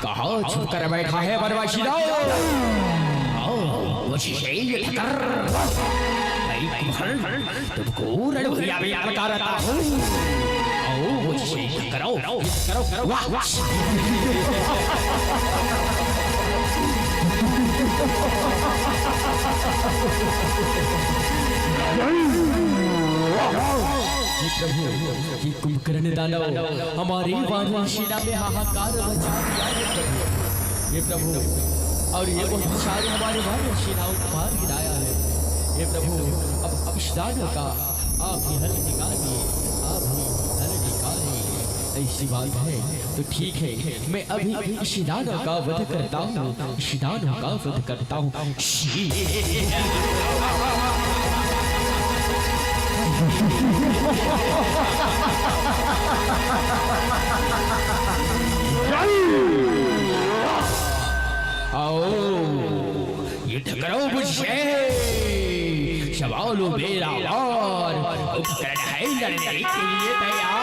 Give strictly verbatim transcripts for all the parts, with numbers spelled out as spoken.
कहाँ छुप कर बैठा है बनवासी राव? आओ, वो शीशे ये ठकर। भाई कुम्भकर्ण, तुमको रणभैया में ललकारता हूँ। आओ, वो शीशे ये ठकर, आओ, ये ठकर, आओ। वाह, वाह। हे प्रभु, ये कुंभकर्ण दानव हमारी वानर सेना में हाहाकार मचा दिया है प्रभु। हे प्रभु, और ये बहुत विशाल हमारी वानर सेना को मार गिराया है। हे प्रभु, अब, अब इस दानव का आप ही हल निकालिए, आप ही हल निकालिए। ऐसी बात है तो ठीक है, मैं अभी इस दानव का वध करता हूँ, इस दानव का वध करता हूँ। आओ, युद्ध करो मुझसे, संभालो मेरा वार, उपकरण है लड़ने के लिए तैयार।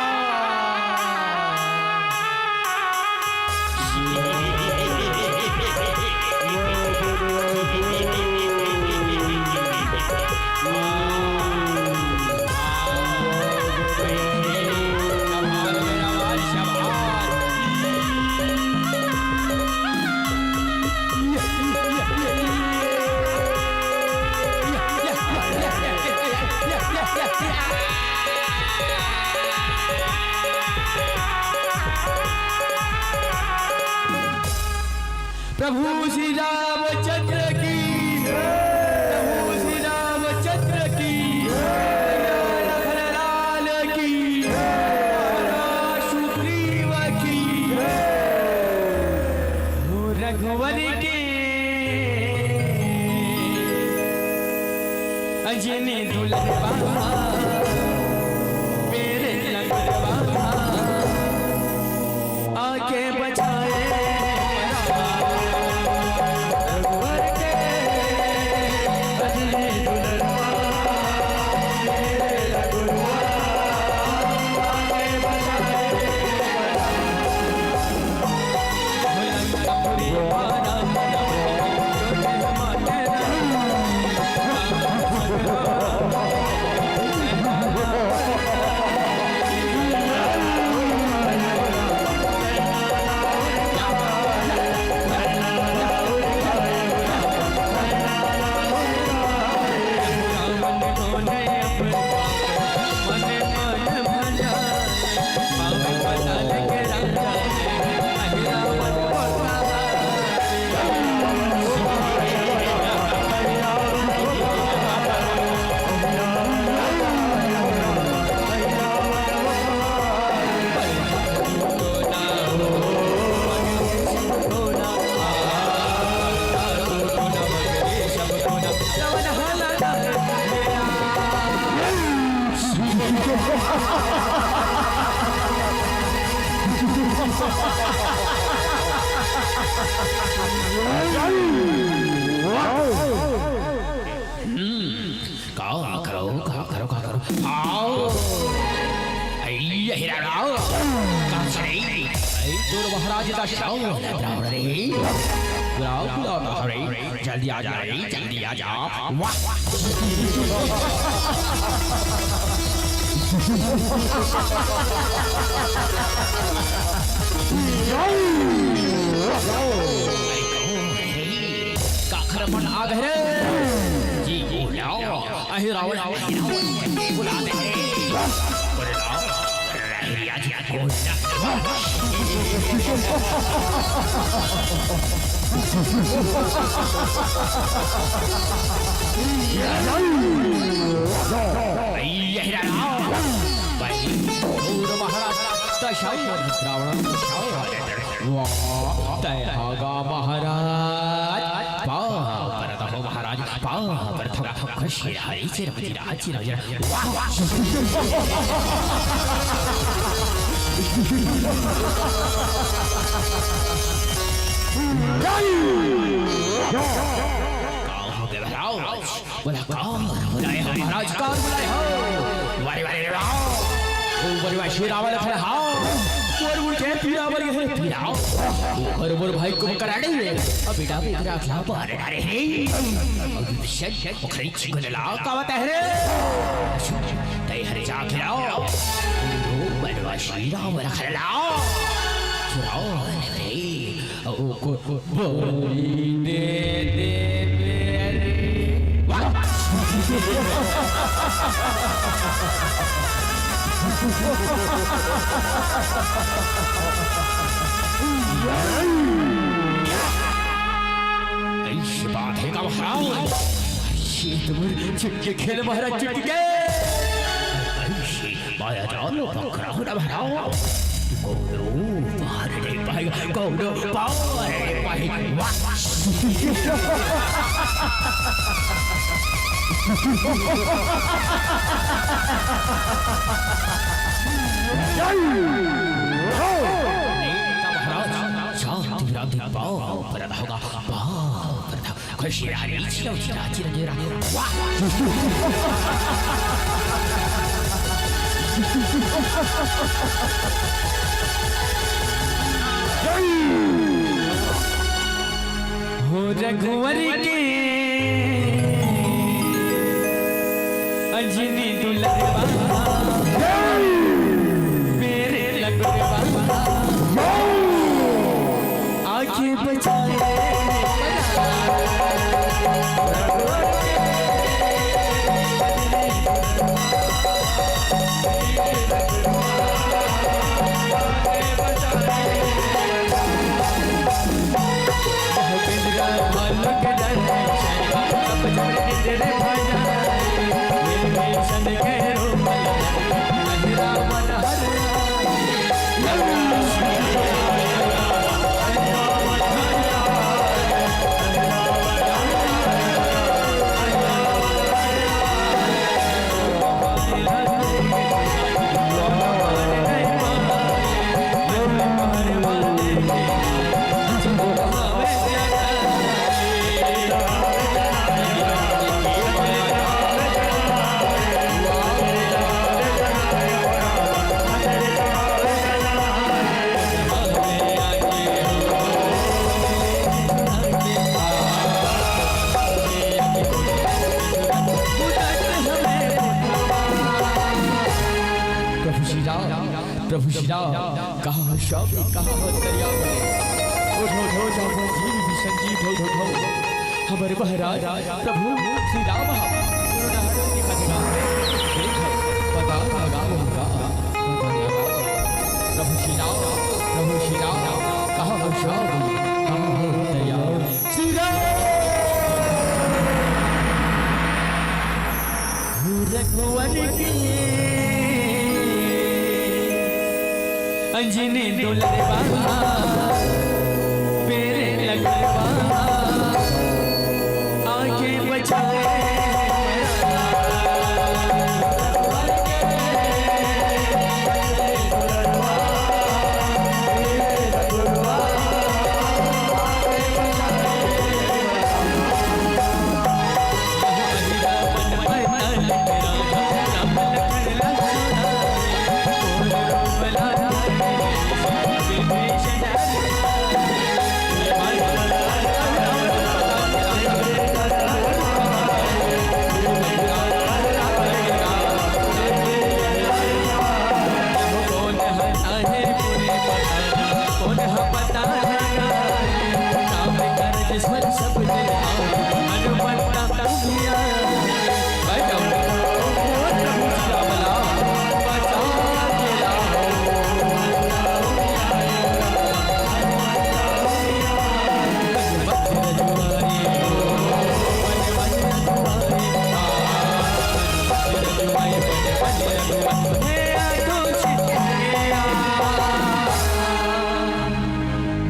प्रभु श्री रामचंद्र की, प्रभु श्री रामचंद्र की, लखन लाल की, सुग्रीव की, रघुवर के। अजनी दुल्हवा, मेरे लंगड़वा, आके बचाए। रघुवर के अजनी दुल्हवा, मेरे लंगड़वा, आके बचाए। हम्म, का करो, का करो, का करो? आओ। ऐ, हीरा राव। का करे? ऐ, दूर महाराज का शाव। राव रे। बुलाओ, बुलाओ ना रे। जल्दी आ जा रे, जल्दी आ जा। वाह। काखर मन आ गए रे। जी बोलो, अहि रावण, अहि रावण, बुला दे। बोले राव, अहि राज, कोई ना। अहि रावण, भाई, दूर महाराज, दशाई रावण, दशाई वाह, तय हागा महाराज, पाव परत हो महाराज, पाव परत हो, खुशी रहे, चिरंजीव रहे, चिरंजीव रहे। वाह, वाह। का हो गया महाराज? बोला, "कौन बुलाए हो महाराज, कौन बुलाए हो?" "वारे, वारे, वारे, वाह!" "ओ, वारे, वाह, शेर आवा लखन, हाँ।" "मोर, मोर के पीरा बर गे हे, पीरा।" "मोर, मोर भाई को कराड़े हे।" "अब बेटा, बेटा, क्या बार डारे हे?" "विभीषण, ओखरे चिकन ला, का बात हे रे?" "तै हरे जाके आओ।" "ओ, वारे, वाह, शेर आवा लखन ला।" "चुराओ रे।" ओ को बोली दे दे मेरी। वाह! ऐसी बात है का महाराज? ये तो चुटकी खेल महाराज, चुटकी। ऐसी माया जाल पकड़ा हो ना भराओ। कोनो पार नहीं पाई, कोनो पार नहीं पाई। वाह! शांति विराम पाओ, पर होगा पाओ, पर था। खुशी रानी चिरौ चिरा चिर गेरा। वाह! हो रघुवर के अंजनी दुलरवा, मेरे लगवा, आके बचाए। प्रभु श्री राम, प्रभु श्री राम, कहाँ हो सब, कहाँ हो दरिया? उठो, उठो, जागो, जी विभीषण जी, उठो, उठो, उठो। हमारे महाराज प्रभु श्री राम, देखो, पता लगा उनका, पता लगा। प्रभु श्री राम, प्रभु श्री राम, कहाँ हो सब, कहाँ हो दरिया? श्री राम। रघुवर के अंजनी दुलरवा, पेरे लगवा, आके बचाए।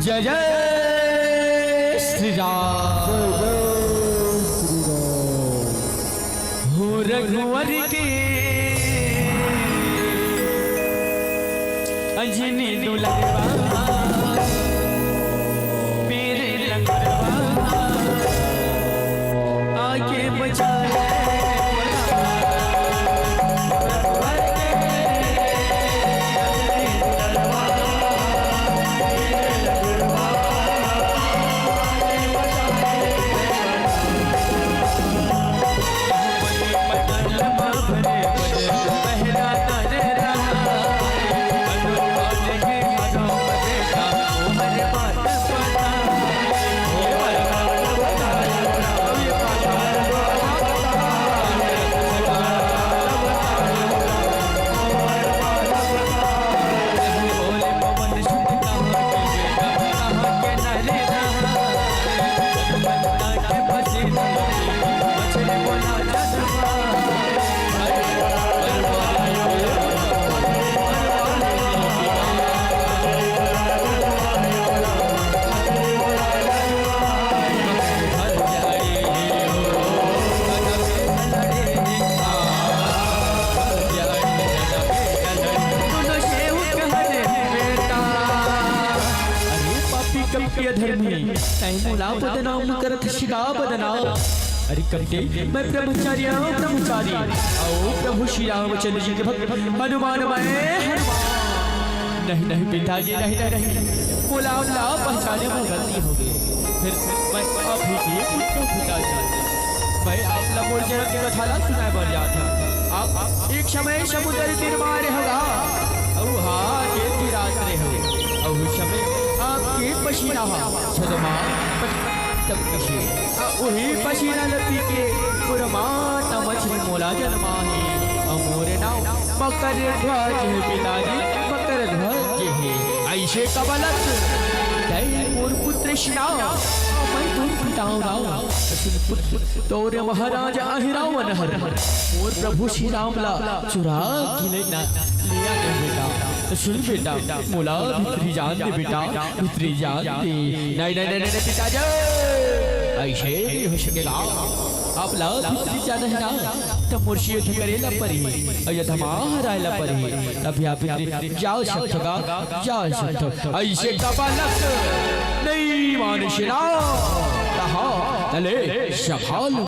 जय जय श्री राम। हो रघुवर के अंजनी दुलरवा, पीर लगवा, आके बचाए। प्रिय धर्मी, तैं मोला बदनाम करत हस का बदनाम? अरे कपटी, मैं ब्रह्मचारी हूँ, ब्रह्मचारी। अउ प्रभु श्री रामचंद्र जी के भक्त हनुमान, मैं हनुमान। नहीं, नहीं पिताजी, नहीं, नहीं, नहीं। मोला, मोला पहचाने में गलती हो गई। फिर मैं अभी के पुत्र हूँ पिताजी। मैं आप ला मोर जन्म के कथा ला सुनाए बर जात हूँ। आप एक समय समुद्र तीर मा रहोगा, अउ हा के तीरात रहे हो, अउ उही समय आपके पसीना हा छदमा तब किसे, आ उही पसीना ल पी के पुरमाता मछली मोला जन्मा हे। अउ मोर नाम मकर ध्वज हे पिताजी, मकर ध्वज हे। ऐसे कबलत तै मोर पुत्र सिना, मैं तोर पिता हूँ ना। सुन पुत्र, तोरे महाराज अहिरावण हर मोर प्रभु श्री राम ला चुरा के ले ना लिया दे बेटा। सुन बेटा, मोला भीतरी जान दे बेटा, भीतरी जान दे। नहीं, नहीं, नहीं, नहीं, पिताजी, ऐसे नहीं हो सकेगा। आप ला भीतरी जाना है ना, तब मोर से युद्ध करे ला परी, अउ युद्ध मा हराए ला परी, तभी आप भीतरी जा सकत हो, जा सकत हो। ऐसे कबलत नहीं माने सिना, तहा तले सवाल